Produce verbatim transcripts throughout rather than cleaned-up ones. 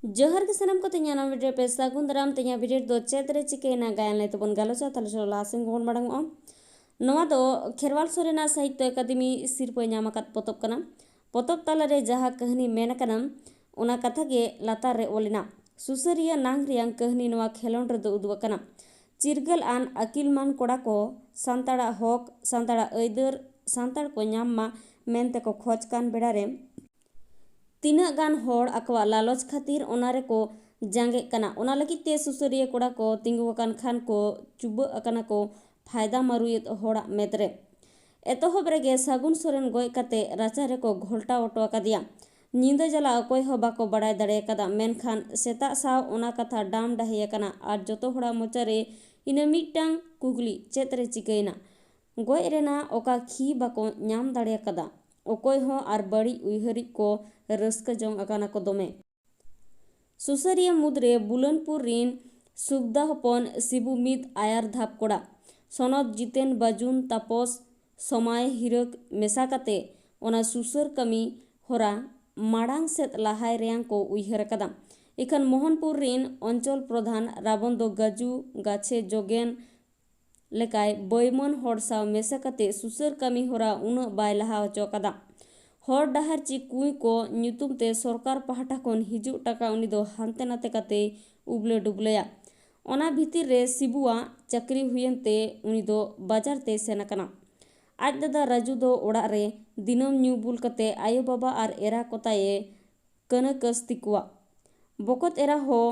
ᱡᱚᱦᱟᱨ ᱜᱮ ᱥᱟᱱᱟᱢ ᱠᱚ, ᱛᱮᱦᱮᱧᱟᱜ ᱱᱟᱣᱟ ᱵᱷᱤᱰᱤᱭᱳ ᱯᱮ ᱥᱟᱹᱜᱩᱱ ᱫᱟᱨᱟᱢ᱾ ᱛᱮᱦᱮᱧᱟᱜ ᱵᱷᱤᱰᱤᱭᱳ ᱫᱚ ᱪᱮᱫ ᱨᱮ ᱪᱤᱠᱟᱹᱭᱮᱱᱟ ᱜᱟᱭᱟᱱ ᱞᱟᱹᱭ ᱛᱮᱵᱚᱱ ᱜᱟᱞᱚᱪᱟ, ᱛᱟᱦᱞᱮ ᱪᱚᱞᱚ ᱞᱟᱦᱟ ᱥᱮᱱ ᱜᱮᱵᱚᱱ ᱢᱟᱲᱟᱝ ᱚᱜᱼᱟ᱾ ᱱᱚᱣᱟ ᱫᱚ ᱠᱷᱮᱨᱣᱟᱞ ᱥᱚᱨᱮᱱᱟᱜ ᱥᱟᱦᱤᱛᱭᱚ ᱟᱠᱟᱫᱮᱢᱤ ᱥᱤᱨᱯᱟᱹ ᱧᱟᱢ ᱟᱠᱟᱫ ᱯᱚᱛᱚᱵ ᱠᱟᱱᱟ᱾ ᱯᱚᱛᱚᱵ ᱛᱟᱞᱟᱨᱮ ᱡᱟᱦᱟᱸ ᱠᱟᱹᱦᱱᱤ ᱢᱮᱱ ᱟᱠᱟᱱᱟ, ᱚᱱᱟ ᱠᱟᱛᱷᱟ ᱜᱮ ᱞᱟᱛᱟᱨ ᱨᱮ ᱚᱞ ᱮᱱᱟ᱾ ᱥᱩᱥᱟᱹᱨᱤᱭᱟᱹ ᱱᱟᱝ ᱨᱮᱭᱟᱝ ᱠᱟᱹᱦᱱᱤ ᱱᱚᱣᱟ ᱠᱷᱮᱞᱳᱸᱰ ᱨᱮᱫᱚ ᱩᱫᱩᱜ ᱟᱠᱟᱱᱟ᱾ ᱪᱤᱨᱜᱟᱹᱞ ᱟᱱ ᱟᱹᱠᱤᱞᱢᱟᱱ ᱠᱚᱲᱟ ᱠᱚ ᱥᱟᱱᱛᱟᱲᱟᱜ ᱦᱚᱠ, ᱥᱟᱱᱛᱟᱲᱟᱜ ᱟᱹᱭᱫᱟᱹᱨ ᱥᱟᱱᱛᱟᱲ ᱠᱚ ᱧᱟᱢ ᱢᱟ ᱢᱮᱱᱛᱮ ᱠᱚ ᱠᱷᱚᱡᱽ ᱠᱟᱱ ᱵᱮᱲᱟ ᱨᱮ, ᱛᱤᱱᱟᱹᱜ ᱜᱟᱱ ᱦᱚᱲ ᱟᱠᱚᱣᱟᱜ ᱞᱟᱞᱚᱪ ᱠᱷᱟᱹᱛᱤᱨ ᱚᱱᱟ ᱨᱮᱠᱚ ᱡᱟᱸᱜᱮᱜ ᱠᱟᱱᱟ᱾ ᱚᱱᱟ ᱞᱟᱹᱜᱤᱫ ᱛᱮ ᱥᱩᱥᱟᱹᱨᱤᱭᱟᱹ ᱠᱚᱲᱟ ᱠᱚ ᱛᱤᱸᱜᱩ ᱟᱠᱟᱱ ᱠᱷᱟᱱ ᱠᱚ ᱪᱩᱵᱟᱹᱜ ᱟᱠᱟᱱᱟ ᱠᱚ ᱯᱷᱟᱭᱫᱟ ᱢᱟᱹᱨᱩᱭᱮᱫ ᱦᱚᱲᱟᱜ ᱢᱮᱫ ᱨᱮ᱾ ᱮᱛᱚᱦᱚᱵ ᱨᱮᱜᱮ ᱥᱟᱹᱜᱩᱱ ᱥᱚᱨᱮᱱ ᱜᱚᱡ ᱠᱟᱛᱮ ᱨᱟᱪᱟ ᱨᱮᱠᱚ ᱜᱷᱚᱞᱴᱟᱣ ᱚᱴᱚ ᱟᱠᱟᱫᱮᱭᱟ᱾ ᱧᱤᱫᱟᱹ ᱡᱟᱞᱟ ᱚᱠᱚᱭ ᱦᱚᱸ ᱵᱟᱠᱚ ᱵᱟᱲᱟᱭ ᱫᱟᱲᱮ ᱟᱠᱟᱫᱟ, ᱢᱮᱱᱠᱷᱟᱱ ᱥᱮᱛᱟᱜ ᱥᱟᱶ ᱚᱱᱟ ᱠᱟᱛᱷᱟ ᱰᱟᱢ ᱰᱟᱦᱮ ᱟᱠᱟᱱᱟ ᱟᱨ ᱡᱚᱛᱚ ᱦᱚᱲᱟᱜ ᱢᱚᱪᱟ ᱨᱮ ᱤᱱᱟᱹ ᱢᱤᱫᱴᱟᱝ ᱠᱩᱠᱞᱤ, ᱪᱮᱫ ᱨᱮ ᱪᱤᱠᱟᱹᱭᱮᱱᱟ? ᱜᱚᱡ ᱨᱮᱱᱟᱜ ᱚᱠᱟ ᱠᱷᱤ ᱵᱟᱠᱚ ᱧᱟᱢ ᱫᱟᱲᱮ ᱟᱠᱟᱫᱟ᱾ ᱚᱠᱚᱭ ᱦᱚᱸ ᱟᱨ ᱵᱟᱹᱲᱤᱡ ᱩᱭᱦᱟᱹᱨᱤᱡ ᱠᱚ ᱨᱟᱹᱥᱠᱟᱹ ᱡᱚᱝ ᱟᱠᱟᱱᱟ ᱠᱚ ᱫᱚᱢᱮ᱾ ᱥᱩᱥᱟᱹᱨᱤᱭᱟᱹ ᱢᱩᱫᱽᱨᱮ ᱵᱩᱞᱟᱹᱱᱯᱩᱨ ᱨᱤᱱ ᱥᱩᱠᱫᱟ ᱦᱚᱯᱚᱱ ᱥᱤᱵᱩ ᱢᱤᱫ ᱟᱭᱟᱨ ᱫᱷᱟᱯ ᱠᱚᱲᱟ᱾ ᱥᱚᱱᱚᱛ ᱡᱤᱛᱮᱱ ᱵᱟᱡᱩᱱ ᱛᱟᱯᱚᱥ ᱥᱚᱢᱟᱭ ᱦᱤᱨᱟᱹᱠ ᱢᱮᱥᱟ ᱠᱟᱛᱮ ᱚᱱᱟ ᱥᱩᱥᱟᱹᱨ ᱠᱟᱹᱢᱤ ᱦᱚᱨᱟ ᱢᱟᱲᱟᱝ ᱥᱮᱫ ᱞᱟᱦᱟᱭ ᱨᱮᱭᱟᱝ ᱠᱚ ᱩᱭᱦᱟᱹᱨ ᱟᱠᱟᱫᱟ᱾ ᱤᱠᱷᱟᱹᱱ ᱢᱳᱦᱚᱱᱯᱩᱨ ᱨᱤᱱ ᱚᱧᱪᱚᱞ ᱯᱨᱚᱫᱷᱟᱱ ᱨᱟᱵᱚᱱ ᱫᱚ ᱜᱟᱡᱩ, ᱜᱟᱪᱷᱮ, ᱡᱚᱜᱮᱱ, ᱞᱮᱠᱟᱭ ᱵᱟᱹᱭᱢᱟᱹᱱ ᱦᱚᱲ ᱥᱟᱶ ᱢᱮᱥᱟ ᱠᱟᱛᱮ ᱥᱩᱥᱟᱹᱨ ᱠᱟᱹᱢᱤ ᱦᱚᱨᱟ ᱩᱱᱟᱹᱜ ᱵᱟᱭ ᱞᱟᱦᱟ ᱦᱚᱪᱚ ᱠᱟᱫᱟ᱾ ᱦᱚᱨ ᱰᱟᱦᱟᱨ ᱪᱤ ᱠᱩᱸᱭ ᱠᱚ ᱧᱩᱛᱩᱢ ᱛᱮ ᱥᱚᱨᱠᱟᱨ ᱯᱟᱦᱴᱟ ᱠᱷᱚᱱ ᱦᱤᱡᱩᱜ ᱴᱟᱠᱟ ᱩᱱᱤ ᱫᱚ ᱦᱟᱱᱛᱮ ᱱᱟᱛᱮ ᱠᱟᱛᱮᱭ ᱩᱵᱞᱟᱹ ᱰᱩᱵᱞᱟᱹᱭᱟ᱾ ᱚᱱᱟ ᱵᱷᱤᱛᱤᱨ ᱨᱮ ᱥᱤᱵᱩᱣᱟᱜ ᱪᱟᱹᱠᱨᱤ ᱦᱩᱭᱮᱱ ᱛᱮ ᱩᱱᱤ ᱫᱚ ᱵᱟᱡᱟᱨ ᱛᱮᱭ ᱥᱮᱱ ᱟᱠᱟᱱᱟ᱾ ᱟᱡ ᱫᱟᱫᱟ ᱨᱟᱡᱩ ᱫᱚ ᱚᱲᱟᱜ ᱨᱮ ᱫᱤᱱᱟᱹᱢ ᱧᱩ ᱵᱩᱞ ᱠᱟᱛᱮ ᱟᱭᱳ ᱵᱟᱵᱟ ᱟᱨ ᱮᱨᱟ ᱠᱚᱛᱟᱭᱮ ᱠᱟᱹᱱᱟᱹ ᱠᱟᱹᱥᱛᱤ ᱠᱚᱣᱟ᱾ ᱵᱚᱠᱚᱛ ᱮᱨᱟ ᱦᱚᱸ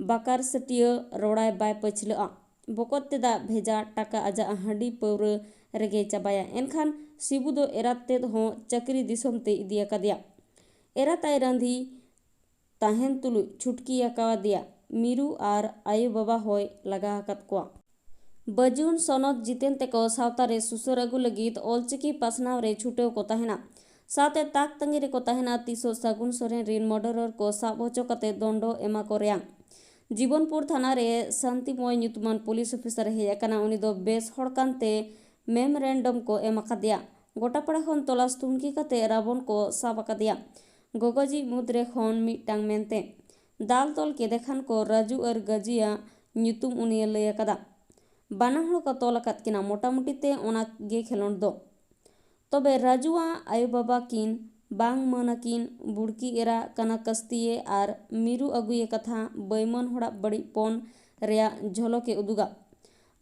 ᱵᱟᱠᱟᱨ ᱥᱟᱹᱴᱭᱟᱹ ᱨᱚᱲᱟᱭ ᱵᱟᱭ ᱯᱟᱹᱪᱷᱞᱟᱹᱜᱼᱟ᱾ ᱵᱚᱠᱚᱛ ᱛᱮᱫᱟᱜ ᱵᱷᱮᱡᱟ ᱴᱟᱠᱟ ᱟᱡᱟᱜ ᱦᱟᱺᱰᱤ ᱯᱟᱹᱣᱨᱟᱹ ᱨᱮᱜᱮᱭ ᱪᱟᱵᱟᱭᱟ᱾ ᱮᱱᱠᱷᱟᱱ ᱥᱤᱵᱩ ᱫᱚ ᱮᱨᱟᱛ ᱛᱮᱫ ᱦᱚᱸ ᱪᱟᱹᱠᱨᱤ ᱫᱤᱥᱚᱢ ᱛᱮᱭ ᱤᱫᱤ ᱟᱠᱟᱫᱮᱭᱟ᱾ ᱮᱨᱟ ᱛᱟᱭ ᱨᱟᱸᱫᱷᱤ ᱛᱟᱦᱮᱱ ᱛᱩᱞᱩᱡ ᱪᱷᱩᱴᱠᱤ ᱟᱠᱟᱣᱟᱫᱮᱭᱟ᱾ ᱢᱤᱨᱩ ᱟᱨ ᱟᱭᱳ ᱵᱟᱵᱟ ᱦᱚᱸᱭ ᱞᱟᱜᱟ ᱟᱠᱟᱫ ᱠᱚᱣᱟ᱾ ᱵᱟᱹᱡᱩᱱ ᱥᱚᱱᱚᱛ ᱡᱤᱛᱮᱱ ᱛᱮᱠᱚ ᱥᱟᱶᱛᱟ ᱨᱮ ᱥᱩᱥᱟᱹᱨ ᱟᱹᱜᱩ ᱞᱟᱹᱜᱤᱫ ᱚᱞᱪᱤᱠᱤ ᱯᱟᱥᱱᱟᱣ ᱨᱮ ᱪᱷᱩᱴᱟᱹᱣ ᱠᱚ ᱛᱟᱦᱮᱱᱟ᱾ ᱥᱟᱶᱛᱮ ᱛᱟᱠ ᱛᱟᱺᱜᱤ ᱨᱮᱠᱚ ᱛᱟᱦᱮᱱᱟ ᱛᱤᱥᱚᱜ ᱥᱟᱹᱜᱩᱱ ᱥᱚᱨᱮᱱ ᱨᱤᱱ ᱢᱚᱰᱚᱨᱚᱨ ᱠᱚ ᱥᱟᱵ ᱦᱚᱪᱚ ᱠᱟᱛᱮ ᱫᱚᱱᱰᱚ ᱮᱢᱟ ᱠᱚ ᱨᱮᱭᱟᱝ᱾ ᱡᱤᱵᱚᱱᱯᱩᱨ ᱛᱷᱟᱱᱟ ᱨᱮ ᱥᱟᱱᱛᱤᱢᱚᱭ ᱧᱩᱛᱩᱢᱟᱱ ᱯᱩᱞᱤᱥ ᱚᱯᱷᱤᱥᱟᱨ ᱮ ᱦᱮᱡ ᱟᱠᱟᱱᱟ᱾ ᱩᱱᱤ ᱫᱚ ᱵᱮᱥ ᱦᱚᱲ ᱠᱟᱱᱛᱮ ᱢᱮᱢᱚᱨᱮᱱᱰᱚᱢ ᱠᱚ ᱮᱢ ᱟᱠᱟᱫᱮᱭᱟ᱾ ᱜᱚᱴᱟ ᱯᱟᱲᱟ ᱠᱷᱚᱱ ᱛᱚᱞᱟᱥ ᱛᱩᱱᱠᱷᱤ ᱠᱟᱛᱮ ᱨᱟᱵᱚᱱ ᱠᱚ ᱥᱟᱵ ᱟᱠᱟᱫᱮᱭᱟ᱾ ᱜᱚᱜᱚᱡᱤᱡ ᱢᱩᱫᱽ ᱨᱮ ᱠᱷᱚᱱ ᱢᱤᱫᱴᱟᱝ ᱢᱮᱱᱛᱮ᱾ ᱫᱟᱞ ᱛᱚᱞ ᱠᱮᱫᱮ ᱠᱷᱟᱱ ᱠᱚ ᱨᱟᱡᱩ ᱟᱨ ᱜᱟᱹᱡᱤᱭᱟᱜ ᱧᱩᱛᱩᱢ ᱩᱱᱤᱭᱮ ᱞᱟᱹᱭ ᱟᱠᱟᱫᱟ᱾ ᱵᱟᱱᱟ ᱦᱚᱲ ᱠᱚ ᱛᱚᱞ ᱟᱠᱟᱫ ᱠᱤᱱᱟ, ᱢᱚᱴᱟᱢᱩᱴᱤ ᱛᱮ ᱚᱱᱟ ᱜᱮ ᱠᱷᱮᱞᱳᱰ ᱫᱚ᱾ ᱛᱚᱵᱮ ᱨᱟᱡᱩᱣᱟᱜ ᱟᱭᱳ ᱵᱟᱵᱟ ᱠᱤᱱ ᱵᱟᱝ ᱢᱟᱹᱱ ᱟᱹᱠᱤᱱ, ᱵᱩᱲᱠᱤ ᱮᱨᱟ ᱠᱟᱱᱟ ᱠᱟᱹᱥᱛᱤᱭᱮ ᱟᱨ ᱢᱤᱨᱩ ᱟᱹᱜᱩᱭᱮ ᱠᱟᱛᱷᱟ ᱵᱟᱹᱭᱢᱟᱹᱱ ᱦᱚᱲᱟᱜ ᱵᱟᱹᱲᱤᱡ ᱯᱚᱱ ᱨᱮᱭᱟᱜ ᱡᱷᱚᱞᱚᱠᱮ ᱩᱫᱩᱜᱟ᱾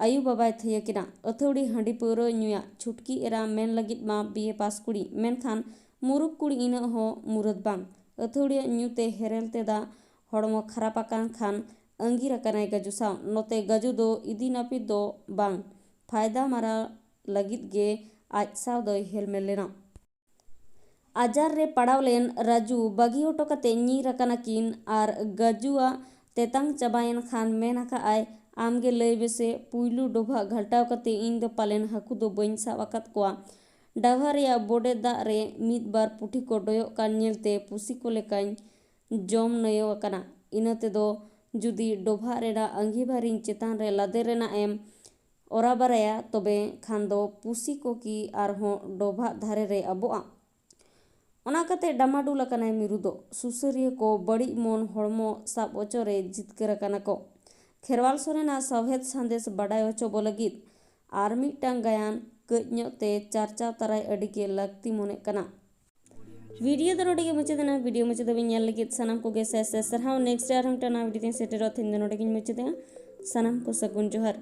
ᱟᱭᱳ ᱵᱟᱵᱟᱭ ᱛᱷᱟᱹᱭᱟᱹ ᱠᱤᱱᱟ᱾ ᱟᱹᱛᱷᱟᱹᱣᱲᱤ ᱦᱟᱺᱰᱤ ᱯᱟᱹᱣᱨᱟᱹ ᱧᱩᱭᱟ᱾ ᱪᱷᱩᱴᱠᱤ ᱮᱨᱟ ᱢᱮᱱ ᱞᱟᱹᱜᱤᱫ ᱢᱟ ᱵᱤᱭᱮ ᱯᱟᱥ ᱠᱩᱲᱤ, ᱢᱮᱱᱠᱷᱟᱱ ᱢᱩᱨᱩᱠ ᱠᱩᱲᱤ ᱤᱱᱟᱹᱜ ᱦᱚᱸ ᱢᱩᱨᱟᱹᱫ ᱵᱟᱝ᱾ ᱟᱹᱛᱷᱟᱹᱣᱲᱤᱭᱟᱜ ᱧᱩ ᱛᱮ ᱦᱮᱨᱮᱞ ᱛᱮᱫᱟ ᱦᱚᱲᱢᱚ ᱠᱷᱟᱨᱟᱯ ᱟᱠᱟᱱ ᱠᱷᱟᱱ ᱟᱺᱜᱤᱨ ᱟᱠᱟᱱᱟᱭ ᱜᱟᱡᱩ ᱥᱟᱶ᱾ ᱱᱚᱛᱮ ᱜᱟᱡᱩ ᱫᱚ ᱤᱫᱤ ᱱᱟᱹᱯᱤᱛ ᱫᱚ ᱵᱟᱝ, ᱯᱷᱟᱭᱫᱟ ᱢᱟᱨᱟᱣ ᱞᱟᱹᱜᱤᱫ ᱜᱮ ᱟᱡ ᱥᱟᱶ ᱫᱚᱭ ᱦᱮᱞᱢᱮᱞ ᱞᱮᱱᱟ᱾ ᱟᱡᱟᱨ ᱨᱮ ᱯᱟᱲᱟᱣ ᱞᱮᱱ ᱨᱟᱡᱩ ᱵᱟᱹᱜᱤ ᱦᱚᱴᱚ ᱠᱟᱛᱮ ᱧᱤᱨ ᱟᱠᱟᱱᱟ ᱠᱤᱱ ᱟᱨ ᱜᱟᱡᱩᱣᱟᱜ ᱛᱮᱛᱟᱝ ᱪᱟᱵᱟᱭᱮᱱ ᱠᱷᱟᱱ ᱢᱮᱱ ᱟᱠᱟᱫ ᱟᱭ, "ᱟᱢ ᱜᱮ ᱞᱟᱹᱭ ᱢᱮᱥᱮ, ᱯᱩᱭᱞᱩ ᱰᱚᱵᱷᱟᱜ ᱜᱷᱟᱞᱴᱟᱣ ᱠᱟᱛᱮ ᱤᱧ ᱫᱚ ᱯᱟᱞᱮᱱ ᱦᱟᱹᱠᱩ ᱫᱚ ᱵᱟᱹᱧ ᱥᱟᱵ ᱟᱠᱟᱫ ᱠᱚᱣᱟ᱾ ᱰᱟᱵᱷᱟ ᱨᱮᱭᱟᱜ ᱵᱚᱰᱮ ᱫᱟᱜ ᱨᱮ ᱢᱤᱫ ᱵᱟᱨ ᱯᱩᱴᱷᱤ ᱠᱚ ᱰᱚᱭᱚᱜ ᱠᱟᱱ ᱧᱮᱞᱛᱮ ᱯᱩᱥᱤ ᱠᱚ ᱞᱮᱠᱟᱧ ᱡᱚᱢ ᱱᱟᱹᱭᱟᱹᱣ ᱟᱠᱟᱱᱟ᱾ ᱤᱱᱟᱹ ᱛᱮᱫᱚ ᱡᱩᱫᱤ ᱰᱚᱵᱷᱟᱜ ᱨᱮᱱᱟᱜ ᱟᱺᱜᱤᱵᱷᱟᱨᱤᱧ ᱪᱮᱛᱟᱱ ᱨᱮ ᱞᱟᱫᱮ ᱨᱮᱱᱟᱜ ᱮᱢ ᱚᱨᱟ ᱵᱟᱨᱟᱭᱟ, ᱛᱚᱵᱮ ᱠᱷᱟᱱ ᱫᱚ ᱯᱩᱥᱤ ᱠᱚ ᱠᱤ ᱟᱨᱦᱚᱸ ᱰᱚᱵᱷᱟᱜ ᱫᱷᱟᱨᱮ ᱨᱮ ᱟᱵᱚᱜᱼᱟ?" ᱚᱱᱟ ᱠᱟᱛᱮ ᱰᱟᱢᱟᱰᱩᱞ ᱟᱠᱟᱱᱟᱭ ᱢᱤᱨᱩ ᱫᱚ᱾ ᱥᱩᱥᱟᱹᱨᱤᱭᱟᱹ ᱠᱚ ᱵᱟᱹᱲᱤᱡ ᱢᱚᱱ ᱦᱚᱲᱢᱚ ᱥᱟᱵ ᱚᱪᱚ ᱨᱮ ᱡᱤᱛᱠᱟᱹᱨ ᱟᱠᱟᱱᱟ ᱠᱚ᱾ ᱠᱷᱮᱨᱣᱟᱞ ᱥᱚᱨᱮᱱᱟᱜ ᱥᱟᱶᱦᱮᱫ ᱥᱟᱸᱫᱮᱥ ᱵᱟᱰᱟᱭ ᱦᱚᱪᱚ ᱵᱚ ᱞᱟᱹᱜᱤᱫ ᱟᱨ ᱢᱤᱫᱴᱟᱝ ᱜᱟᱭᱟᱱ ᱠᱟᱹᱡ ᱧᱚᱜ ᱛᱮ ᱪᱟᱨᱪᱟᱣ ᱛᱟᱨᱟᱭ ᱟᱹᱰᱤ ᱜᱮ ᱞᱟᱹᱠᱛᱤ ᱢᱚᱱᱮᱜ ᱠᱟᱱᱟ᱾ ᱵᱷᱤᱰᱤᱭᱳ ᱫᱚ ᱱᱚᱰᱮ ᱜᱮ ᱢᱩᱪᱟᱹᱫ ᱮᱱᱟ᱾ ᱵᱷᱤᱰᱤᱭᱳ ᱢᱩᱪᱟᱹᱫ ᱫᱷᱟᱹᱵᱤᱡ ᱧᱮᱞ ᱞᱟᱹᱜᱤᱫ ᱥᱟᱱᱟᱢ ᱠᱚᱜᱮ ᱥᱟᱭ ᱥᱟᱭ ᱥᱟᱨᱦᱟᱣ᱾ ᱱᱮᱠᱥᱴ ᱟᱨᱦᱚᱸ ᱢᱤᱫᱴᱟᱝ ᱱᱟᱣᱟ ᱵᱷᱤᱰᱤᱭᱳ ᱛᱮᱧ ᱥᱮᱴᱮᱨᱚᱜᱼᱟ᱾ ᱛᱮᱦᱮᱧ ᱫᱚ ᱱᱚᱰᱮ ᱜᱤᱧ ᱢᱩᱪᱟᱹᱫᱮᱜᱼᱟ᱾ ᱥᱟᱱᱟᱢ ᱠᱚ ᱥᱟᱹᱜᱩᱱ ᱡᱚᱦᱟᱨ᱾